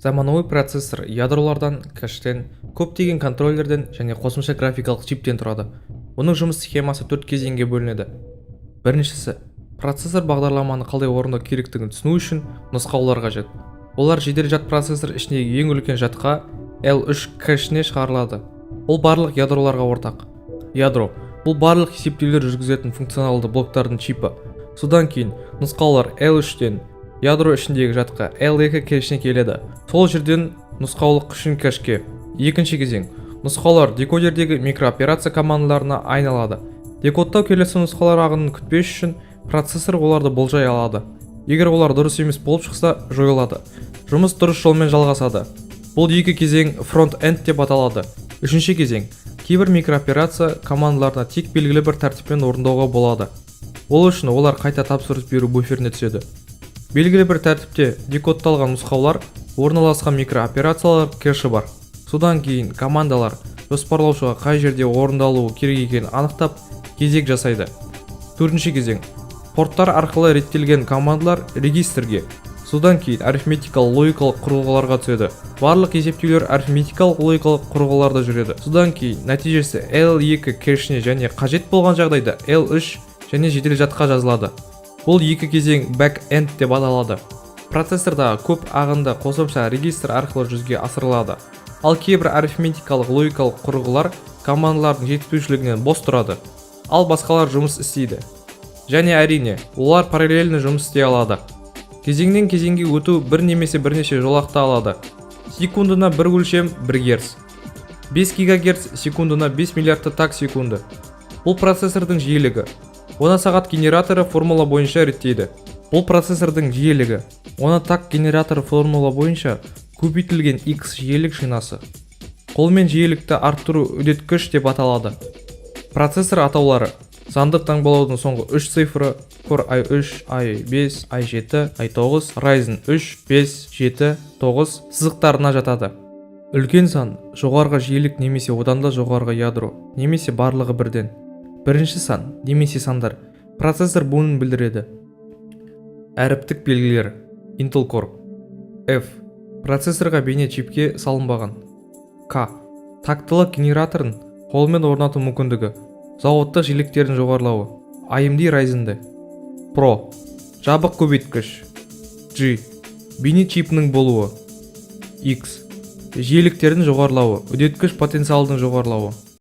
Заманауи процессор ядролардан, кэштен, көптеген контроллерден және қосымша графикалық чиптен тұрады. Оның жұмыс схемасы төрт кезеңге бөлінеді. Біріншісі: процессор бағдарламаны қалай орындау керектігін түсіну үшін нұсқаулар қажет. Олар жедел жад процессор ішіндегі ең үлкен жадқа, L3 кэшіне шығарылады. Ол барлық ядроларға ортақ. Ядро – бұл барлық есептеулер жүргізетін функционалды блоктардың чипі. Содан кейін нұсқаулар L3-тен ядро ішіндегі жадқа, L2 кэшіне келеді. Сол жерден нұсқаулық үшін кэшке. Екінші кезең: нұсқаулар декодердегі микрооперация командаларына айналады. Декодтау келесі нұсқалар ағынын күтпес үшін процессор оларды болжай алады. Егер олар дұрыс емес болып шықса, жойылады. Жұмыс дұрыс жолмен жалғасады. Бұл екі кезең front-end деп аталады. Үшінші кезең: кейбір микрооперация командаларына тек белгілі бір тәртіппен орындауға болады. Ол үшін олар қайта тапсырыс беру буферіне түседі. Белгілі бір тәртіпте декодталған нұсқаулар орналасқан микрооперациялар кэші бар. Содан кейін командалар жоспарлаушыға қай жерде орындалуы керек екенін анықтап, кезек жасайды. Төртінші кезең: порттар арқылы реттелген командалар регистрге, содан кейін арифметикалық логикалық құрылғыларға түседі. Барлық есептеулер арифметикалық логикалық құрылғыларда жүреді. Содан кейін нәтижесі L2 кэшіне және қажет болған жағдайда L3 және жедел жадқа жазылады. Бұл екі кезең back-end деп аталады. Процессордағы көп ағынды қосымша регистр арқылы жүзеге асырылады. Ал кейбір арифметикалық логикалық құрылғылар командалардың жетіспеушілігінен бос тұрады, ал басқалар жұмыс істейді. Және, әрине, олар параллельно жұмыс істей алады. Кезеңнен кезеңге өту бір немесе бірнеше жолақты алады. Секундына бір өлшем 1 герц, 5 гигагерц, секундына 5 миллиардты такт секунды. Бұл процессордың жиілігі. Оны сағат генераторы формула бойынша реттейді. Бұл процессордың жиілігі. Оны такт генераторы формула бойынша көбейтілген x жиілік шинасы. Қолмен жиілікті арттыру үдеткіш деп аталады. Процессор атаулары: сандық таңбалаудың соңғы үш цифры Core i3, i5, i7, i9, Ryzen 3, 5, 7, 9 сызықтарына жатады. Үлкен сан жоғарғы жиілік немесе одан да жоғарғы ядро, немесе барлығы бірден. Бірінші сан немесе сандар процессор буынын білдіреді. Әріптік белгілер Intel Core: F – процессорға бейне чипке салынбаған. К – тактылық генераторын қолмен орнату мүмкіндігі, зауыттық жиіліктердің жоғарылауы AMD Ryzen'де. Pro – жабық көбейткіш. G – бейне чипінің болуы. X – жиіліктердің жоғарылауы, үдеткіш потенциалдың жоғарылауы.